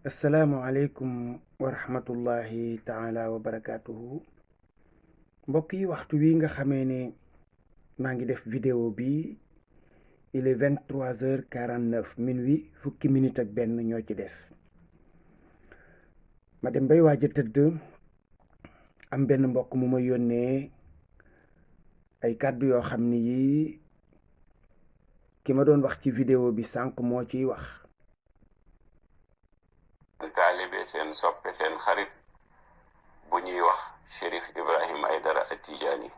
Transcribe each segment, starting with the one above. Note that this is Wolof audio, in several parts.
asalaamualeykum wa rahmatullahi taala wa barakaatuhu. mbokk yi, waxtu wi nga xamee ne maa ngi def vidéo bi il est 23h49 minuit fukki minute ak benn ñoo ci des. ma dem bay waaj a tëdd am benn mbokk mu ma yónnee ay kàddu yoo xam ni yi ki ma doon wax ci vidéo bi sànq moo ciy wax. taalibe seen soppe seen xarit bu ñuy wax Chérif Ibrahima Aïdara At-Tidjânî.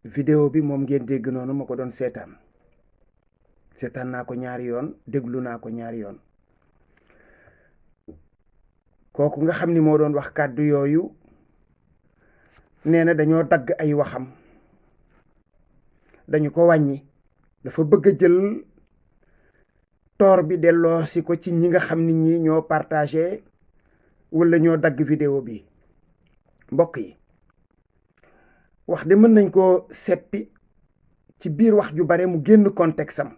vidéo bi moom ngeen dégg noonu ma ko doon seetaan naa ko ñaari yoon, déglu naa ko ñaari yoon. kooku nga xam ni moo doon wax kàddu yooyu nee na dañoo dagg ay waxam, dañu ko wàññi, dafa bëgg a jël toor bi delloo si ko ci ñi nga xam ni ñi ñoo partagé wala ñoo dagg vidéo bi. mbokk yi, wax de mën nañ koo seppi ci biir wax ju bare mu génn contexte am,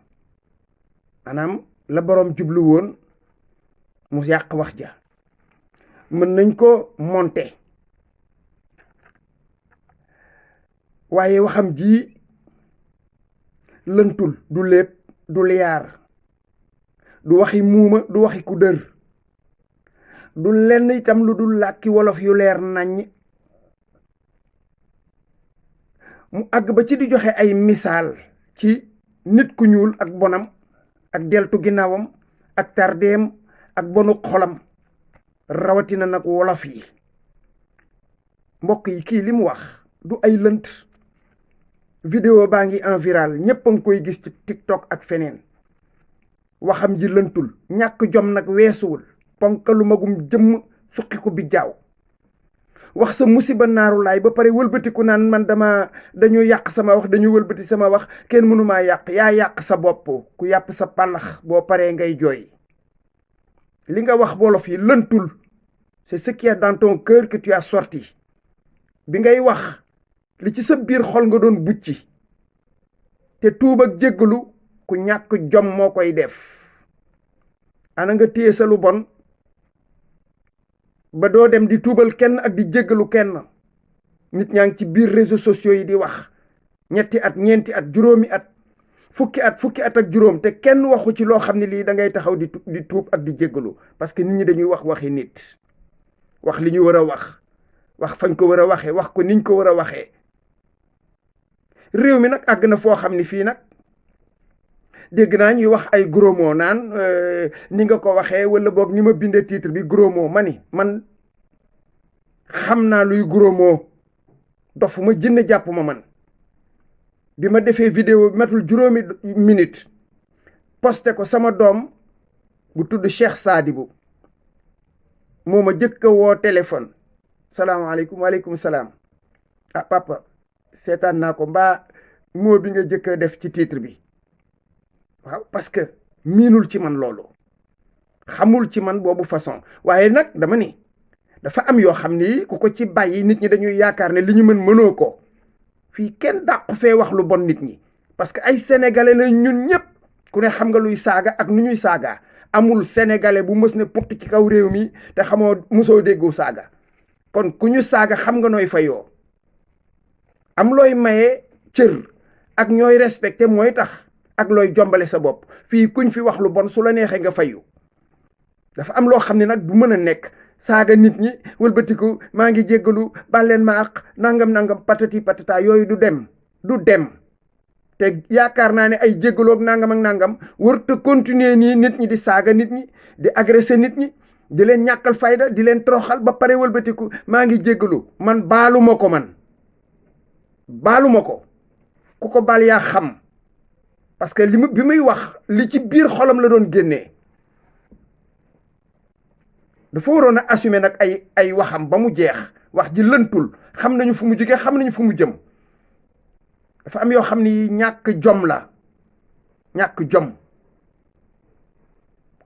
maanaam la boroom jublu woon mu yàq wax ja. mën nañ ko monter waaye waxam ji lëntul, du lépp, du liyaar, du waxi muuma, du waxi ku dër, du lenn itam lu dul làkki wolof yu leer naññ. mu àgg ba ci di joxe ay misaal ci nit ku ñuul ak bonam ak deltu ginnaawam ak tardeem ak bonu xolam, rawatina nag wolof yi. mbokk yi, kii li mu wax du ay lënt. vidéo baa ngi en viral, ñépp a ngi koy gis ci TikTok ak feneen. waxam ji lëntul, ñàkk jom nag weesuwul ponkalu magum jëmm suqi ko bi jaaw wax sa musiba naaru laay ba pare wëlbatiku naan man dañoo yàq sama wax, dañu wëlbati sama wax, kenn mënumaa yàq. yaa yàq sa bopp, ku yàpp sa pàllax boo paree ngay jooy. li nga wax wolof yi lëntul, c'est ce qui est dans ton cœur que tu as sorti. bi ngay wax li ci sa biir xol nga doon bucci, te tuub ak jéggalu ku ñàkk jom moo koy def. ana nga téye sa lu bon ba doo dem di tuubal kenn ak di jéggalu kenn. nit ñaa ngi ci biir réseaux sociaux yi di wax ñetti at, ñeenti at, juróomi at, fukki at ak juróom, te kenn waxu ci loo xam ne lii da ngay taxaw di tuub ak di jéggalu. parce que nit ñi dañuy waxi nit, wax li ñu war a wax fañ ko war a waxee, wax ko niñ ko war a waxee. réew mi nag àgg na foo xam ni fii nag dégg naa ñuy wax ay gros mots naan ni nga ko waxee, wala boog ni ma bindee titre bi gros mots. man xam naa luy gros mots, dofuma jënn jàpp ma man. bi ma defee vidéo bi matul juróomi minute posté ko, sama doom bu tudd Cheikh Sadibou moo ma jëkk a woo téléphone. salaamaaleykum, waaleykum salaam. ah papa, seetaan naa ko, mbaa moo bi nga jëkk a def ci titre bi. waaw, parce que miinul ci man loolu, xamul ci man boobu façon. waaye nag dama ni dafa am yoo xam ni ku ko ci bàyyi nit ñi dañuy yaakaar ne li ñu mënoo ko. fii kenn dàqu fee wax lu bon nit ñi, parce que ay sénégalais la ñun ñëpp. ku ne xam nga luy saaga ak nu ñuy saaga. amul sénégalais bu mës ne putt ci kaw réew mi te mosoo déggoo saaga. kon ku ñu saaga xam nga nooy fayoo. am looy maye cër ak ñooy respecté mooy tax, ak looy jombale sa bopp. fii kuñ fi wax lu bon su la neexee nga fayu. dafa am loo xam ne nag du mën a nekk. saaga nit ñi wëlbatiku maa ngi jéggalu, bàlleen ma ak nangam patati patata, yooyu du dem. te yaakaar naa ne ay jéggaloog nangam ak nangam warut continuer nii nit ñi di saaga nit ñi, di agresser nit ñi, di leen ñàkkal fayda, di leen toroxal ba pare wëlbatiku maa ngi jéggalu. man baaluma ko. ku ko baal yaa xam, parce que bi muy wax li ci biir xolam la doon génnee. dafa waroon a assumer nag ay waxam ba mu jeex. wax ji lëntul, xam nañu fu mu jógee, xam nañu fu mu jëm. dafa am yoo xam ni ñàkk jom la, ñàkk jom.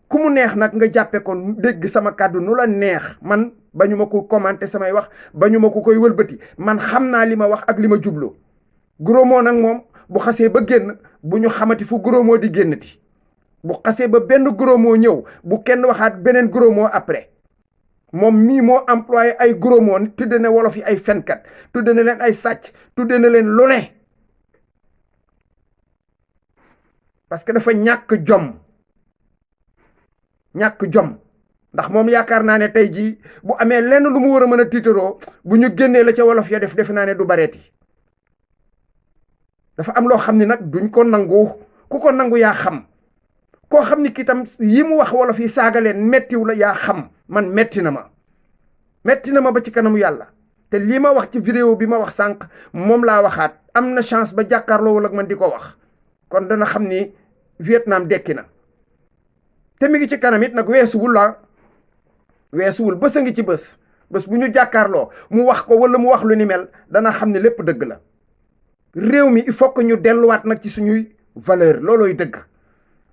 ku mu neex nag nga jàppe ko dégg sama kàddu nu la neex. man bañu ma ko commenter samay wax, bañu ma ko koy wëlbati. man xam naa li ma wax ak li ma jublu. gros mot nag moom bu xasee ba génn, bu ñu xamati fu gros mot di génnati. bu xasee ba benn gros mot ñëw, bu kenn waxaat beneen gros mot après. moom mii moo employé ay gros mots tudde na wolof yi ay fenkat tudde na leen ay sàcc tudde na leen lu ne parce que dafa ñàkk jom ndax moom yaakaar naa ne tey jii bu amee lenn lu mu war a mën a tiitaroo bu ñu génnee la ca wolof ya def naa ne du bareeti dafa am loo xam ne nag duñ ko nangu ku ko nangu yaa xam koo xam ni kii tam yi mu wax wolof yi saaga leen mettiw la yaa xam man metti na ma ba ci kanamu yàlla te lii ma wax ci vidéo bi ma wax sànq moom laa waxaat am na chance ba jàkkaarloo wala man di ko wax kon dana xam ni Vietnam dekki na te mi ngi ci kanam it nag weesuwul bés a ngi ci bés bu ñu jàkkaarloo mu wax ko wala mu wax lu ni mel dana xam ne lépp dëgg la réew mi il faut que ñu delluwaat nag ci suñuy valeur loolooy dëgg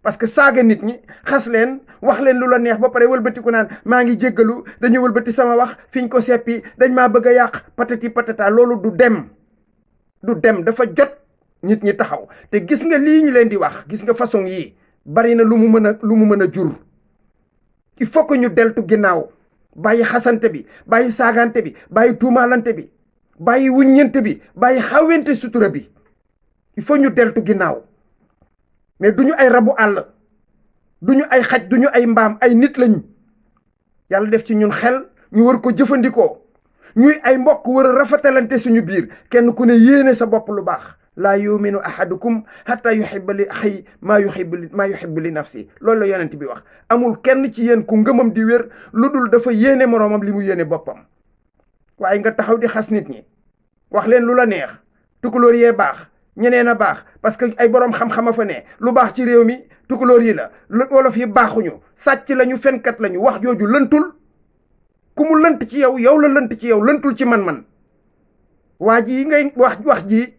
parce que saaga nit ñi xas leen wax leen lu la neex ba pare wëlbatiku naan maa ngi jéggalu dañu wëlbati sama wax fiñ ko seppi dañ maa bëgg a yàq patati patata loolu du dem dafa jot nit ñi taxaw te gis nga lii ñu leen di wax gis nga façon yii bari na lu mu mën a jur il faut que ñu deltu ginnaaw bàyyi xasante bi bàyyi saagante bi bàyyi tuumaalante bi bàyyi wuññente bi bàyyi xawente sutura bi il faut ñu deltu ginnaaw mais duñu ay rabu àll duñu ay xaj duñu ay mbaam ay nit lañ yàlla def ci ñun xel ñu war ko jëfandikoo ñuy ay mbokk war a rafetalante suñu biir kenn ku ne yéene sa bopp lu baax laa yuminu ahadukum hatta yuhibba li axi maa yuhibbu li nafsi loolu la yonent bi wax amul kenn ci yéen ku ngëmam di wér lu dul dafa yéene moroomam li mu yéene boppam waaye nga taxaw di xas nit ñi wax leen lu la neex tukulóor yee baax ñeneen a baax parce que ay boroom xam-xama fa ne lu baax ci réew mi tukulóor yi la wolof yi baaxuñu sàcc lañu fenkat lañu wax jooju lëntul ku mu lënt ci yow la lënt ci yow lëntul ci man waa ji yi ngay wax ji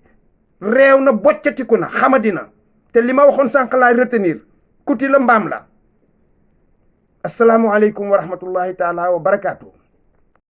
réew na boccatiku na xamadina te li ma waxoon sànq laay retenir kuti la mbaam la asalaamualeykum wa rahmatullahi taala wa barakaatu.